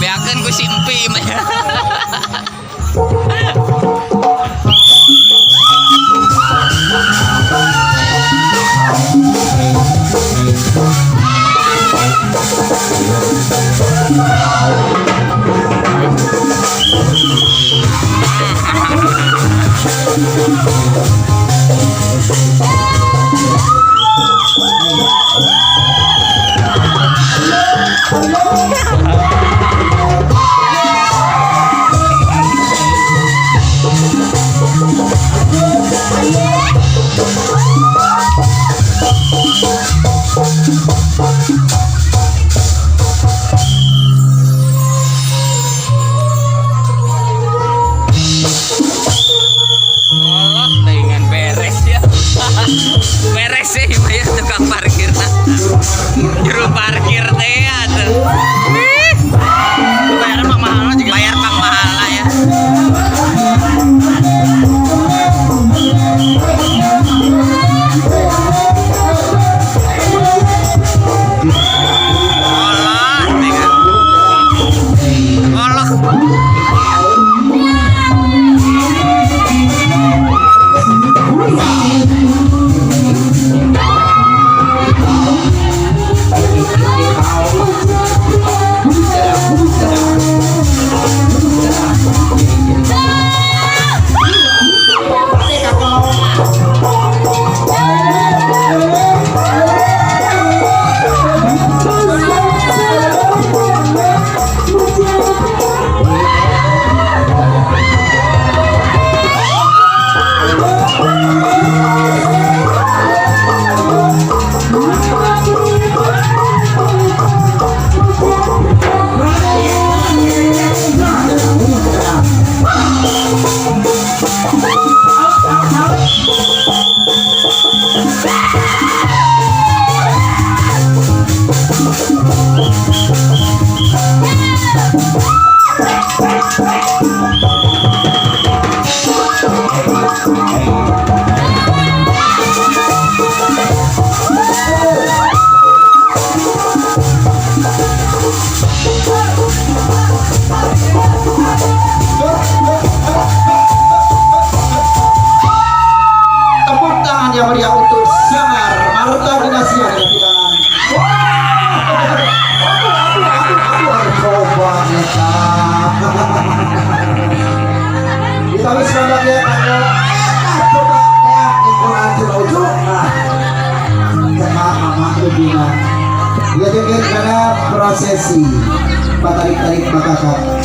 Beakeun ku si Empi mah. Allah, dengan beres ya. Beres sih ya tukang parkir. Juru parkir teh ya tuh. Bayar pang mahal juga. Bayar pang mahal ya. Allah, dengan Allah. Tepuk tangan yang meriah untuk Sangar Marta Dinasia dengan hidangan. Aduh, aduh, aduh, aduh, coba eta. Ditawis ya kanggo coba ya ukuran tina ujung. Nah, cekak mama ujungna. Ya joget karena prosesi patarik-tarik bakakak.